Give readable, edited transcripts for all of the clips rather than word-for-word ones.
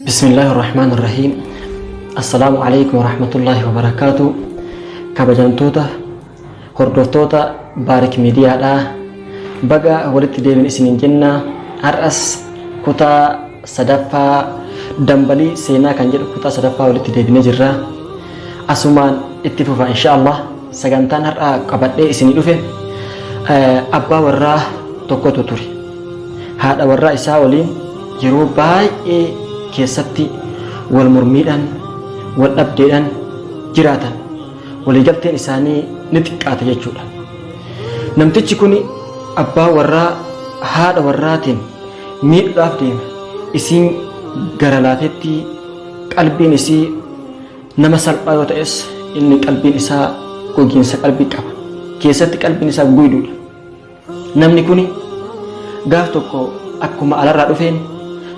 Bismillaahi Rahmaani Rahiim. Assalaamu alaikum warahmatullaahi wabarakaatu. Kabajamtoota hordoftoota Baarik Miidiyaadhaa baga walitti deebin isiniin jenna. Har'as kutaa sadaffaa dambalii seenaa kan jedhu kutaa sadaffaa walitti deebinee jirra. Asumaan itti fufa insha Allah. Sagantaan har'a qabadhee isinii dhufe abbaa warraa tokkotu ture. Haadha warraa isaa waliin yeroo baay'ee keessatti wal mormiidhaan, wal dhabdeedhaan jiraatan. Waliigalteen isaanii ni xiqqaata jechuudha. Namtichi kun abbaa warraa haadha warraatiin miidhuudhaaf deema. Isiin gara laafetti qalbiin isii nama salphaa yoo ta'es inni qalbiin isaa gogiinsa qalbii qaba. Keessatti qalbiin isaa guyduudha. Namni kuni gaaf tokko akkuma alarraa dhufeen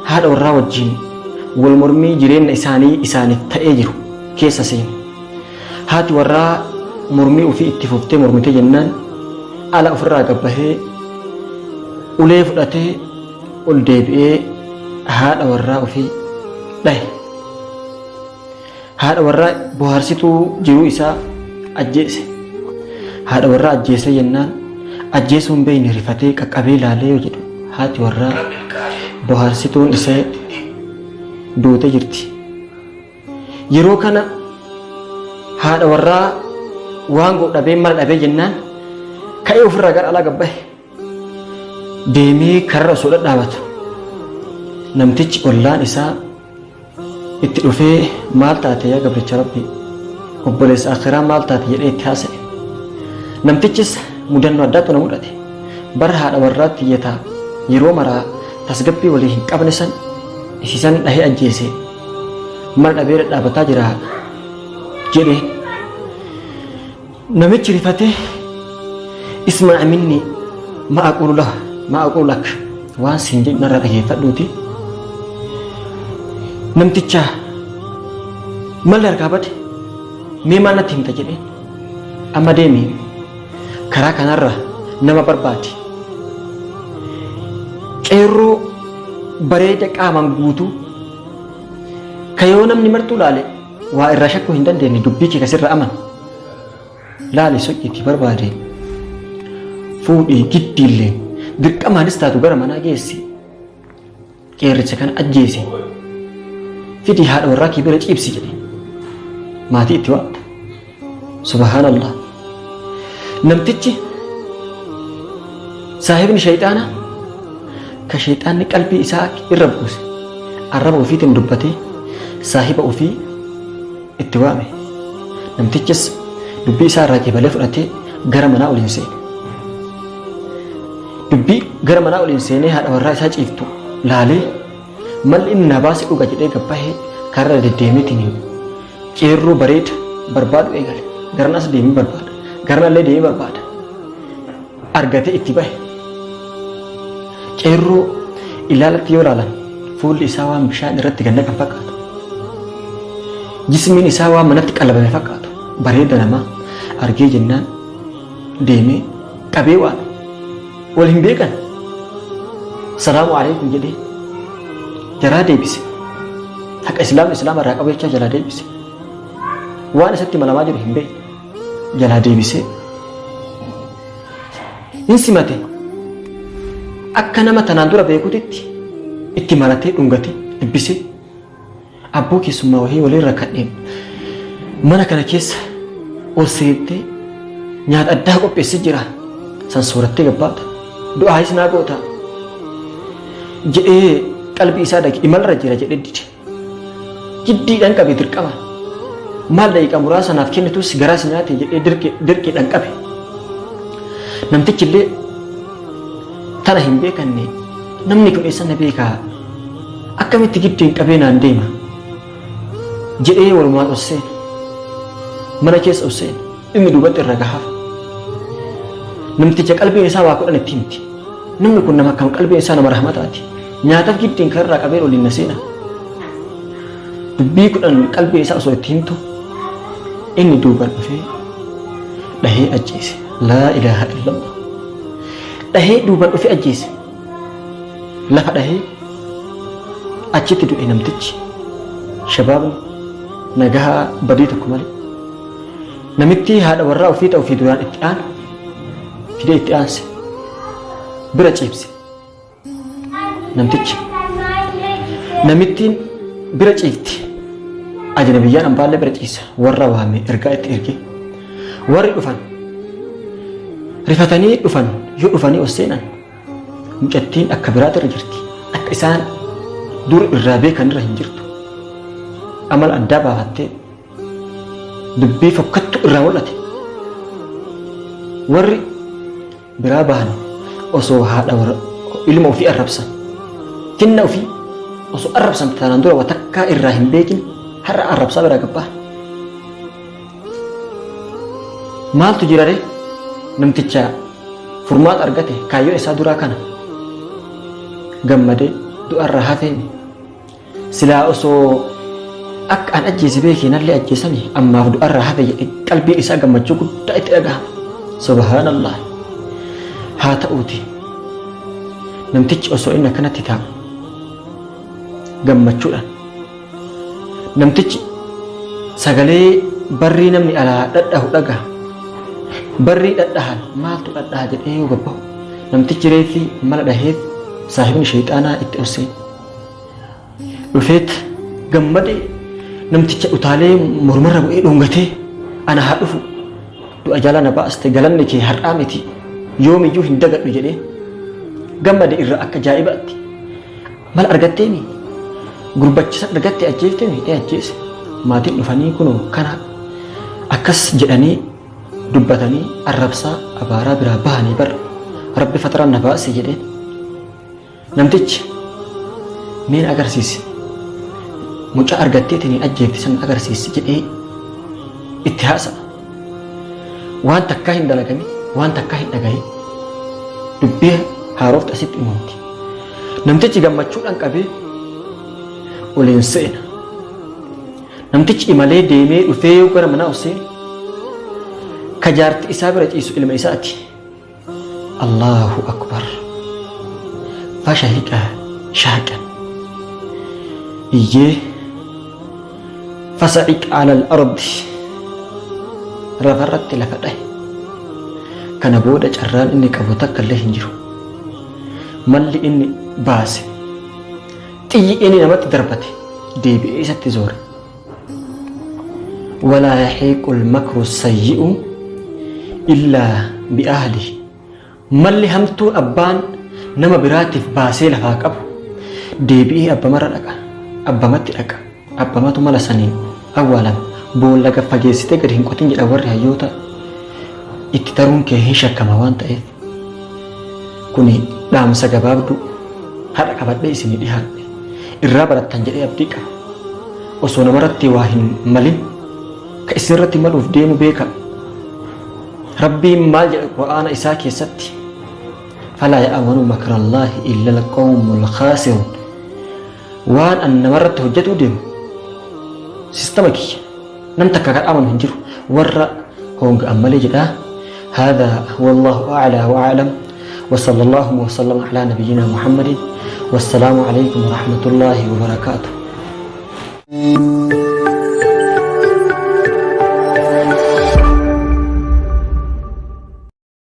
haadha warraa wajjin wal mormii jireenya isaanii isaaniif ta'ee jiru keessa seene. Haati warraa mormii ofii itti fuftee mormitee jennaan ala ofirraa gabbahee ulee fudhatee ol deebi'ee haadha warraa ofii dhahe. Haadha warraa bohaarsituu jiruu isaa ajjeese. Haadha warraa ajjeesee jennaan ajjeesuu hin beekne rifatee qaqqabee ilaalee yoo jedhu haati warraa bohaarsituun isee duutee jirti. Yeroo kana haadha warraa waan godhu dhabee mala dhabee jennaan ka'ee ofirraa gara alaa gabbahe. Deemee karra osoo dhadhaabatu namtichi ollaan isaa itti dhufee maal taate yaa gabricha Rabbii obboleessa akhiraa maal taate jedhee itti haasa'e. Namtichis mudannoo addaatu na mudate. Bara haadha warraatti iyyataa yeroo maraa tasgabbii walii hin qabne san isiisan dhahee ajjeese mala dhabee dhadhaabataa jira jedheen. Namichi rifatee ismaa minni ma aqulu lah ma aqulu lak waan siin jedhu narraa dhageeffadhuuti. Namticha malli harkaa bade mee maal natti himta jedheen amma deemi karaa kanarra nama barbaadi. Qeerroo bareeda qaamaan guutuu ka yoo namni martuu laale waa irraa shakkuu hin dandeenye dubbii kee kasirra amanu laali sochiitii barbaade fuudhii giddiillee dirqamaanis taatu gara manaa geessi qeerricha kana ajjeesi fidii haadha warraa kee bira ciibsi jedhe maatii itti waamta. Subhaanallah. Namtichi saahibni shayxaana ka shayxaanni qalbii isaa irra buuse arraba ofiitiin dubbatee saahiba ofii itti waame. Namtichis dubbii isaa irraa qeebalee fudhatee gara manaa oliin seene. Dubbii gara manaa oliin seenee haadha warraa isaa ciiftu laalee malli inni na baase dhuga jedhee gabbahee karra deddeemeetiin Qeerroo bareeda barbaadu eegale. Garanas deemee barbaada. Garanallee deemee barbaada. Argatee itti bahe. Qeerroo ilaalatti yoo ilaalan fuulli isaa waan bishaan irratti gad naqan fakkaata. Jismiin isaa waan manatti qalabame fakkaatu. Bareeda namaa argee jennaan deemee qabee waame. Wal hin beekan. Salaamu alaikum jedhee jaraa deebise. Haqa islaamni islaama irraa qabu jechaa jalaa deebise. Waan isatti malamaa jiru hin beekne. Jalaa deebisee. Hin simate. Akka nama tanaan dura beekutitti itti malatee dhungatee dubbisee Abboo keessummaa wahii waliin rakkadheen mana kana keessa ol seentee nyaata addaa qopheessee jira. San soorattee gabbaata. Du'aayis naa goota. Jedhee qalbii isaa dhaqe imalarra jira jedhee dide. Giddiidhaan qabe dirqama. Maal daqiiqaa muraasa naaf kennitus garaa si nyaate jedhee dirqiidhaan qabe. Namtichi illee tana hin beekanne namni kun eessa na beekaa Akkamitti giddiin qabee naan deema jedhee walumaan ol seene. Mana keessa ol seene. Inni duubatti irra gahaaf. Namticha qalbiin isaa waa kudhan itti himti. Namni kun nama akkam qalbiin isaa nama rahmataati. Nyaataaf giddiin karraa qabee oliin na seena. Dubbii kudhan qalbiin isaa osoo itti himtu inni duuban dhufee dhahee ajjeese. Laa ilaaha illallah. Dhahee duuban dhufee ajjeese. Lafa dhahee achitti du'e namtichi. Shabaabni nagahaa badii tokko malee. Namittii haadha warraa ofii ta'u fi duraan itti aanu fidee itti aanse. Bira ciibse. Namtichi. Namittiin bira ciifti. Ajnabiyyaan ambaallee bira ciisa. Warra waame ergaa itti ergee. Warri dhufan rifatanii dhufan yoo dhufanii ol seenan mucattiin akka biraati irra jirti. Akka isaan dur irraa beekan irra hin jirtu. Amala addaa baafattee dubbii fokkattu irraa mul'ate. Warri biraa bahan osoo haadha warra ilma ofii arrabsan finna ofii osoo arrabsan taanaan dura wa takkaa irraa hin beekin har'a arrabsaa biraa gabbaa. Maaltu jira ree? Namticha furmaata argate kaayyoon isaa duraa kana gammadee du'arraa hafeemi. Silaa osoo akka an ajjeese beekee nallee ajjeesani ammaaf du'arraa hafe jedhe qalbiin isaa gammachuu guddaa itti dhagahama. Subhaanallah. Haa ta'uuti namtichi osoo inni akkanatti taa'u gammachuudhaan Namtichi sagalee barrii namni alaa dhadhahu dhagaha. Barrii dhadhahan maaltu dhadhaha jedhee yoo gabbahu namtichi reeffi mala dhaheef saahibni sheyxaanaa itti ol seene. Dhufeet gammadee namticha utaalee mormarra bu'ee dhungatee ana haa dhufu du'a jala na baaste galanni kee har'aa miti yoomiyyuu hin dagadhu jedhee gammade irra akka jaa'ibaatti. Mal argatteemi? Gurbacha san argatte ajjeeftemi? Ee ajjeese. Maatiin dhufanii kunoo kana akkas jedhanii dubbatanii arrabsaa abaaraa biraa bahanii bar rabbi faxaraan na baase jedheen. Namtichi mee na agarsiisi mucaa argatteetiin ajjeefte san na agarsiisi jedhee itti haasa'a. Waan takkaa hin dalagamin, waan takkaa hin dhagahin dubbii haarofti asitti uumamti. Namtichi gammachuudhaan qabee oliin seena. Namtichi imalee deemee dhufee yoo gara manaa ol seenu ka jaarti isaa bira ciisu ilma isaati. Allahu akbar. Fashahiqa shaaqan. Iyyee fasa'iq alal ardi. Lafarratti lafa dhahe. Kana booda carraan inni qabu takka illee hin jiru. Malli inni baase xiyyi inni namatti darbate deebi'ee isatti zoore. Walaa yahiiqul makru sayyi'u illaa bi'ahlihi. Malli hamtuun abbaan nama biraatiif baasee lafaa qabu deebi'ee abbamarra dhaqa. Abbamatti dhaqa. Abbamatu mala saniin awwaalama. Boolla gad fageessitee gad hin qotin jedha warri hayyoota itti taruun kee hin shakkama waan ta'eef. Kuni dhaamsa gabaabduu har'a qabadhee isinii dhihaadhe. Irraa barattan jedhee abdii qaba. Osoo namarratti waa hin malin ka isinirratti maluuf deemu beekaa. Rabbiin maal jedha Qur'aana isaa keessatti? Falaa ya'amanu makrallaahi illal qawmul khaasirun. Waan an namarratti hojjetuu deemu sistama kiyya nam takka kan amanu hin jiru warra hoonga'an malee jedha. هذا والله أعلى وأعلم وصلى الله وسلم على نبينا محمد والسلام عليكم ورحمة الله وبركاته.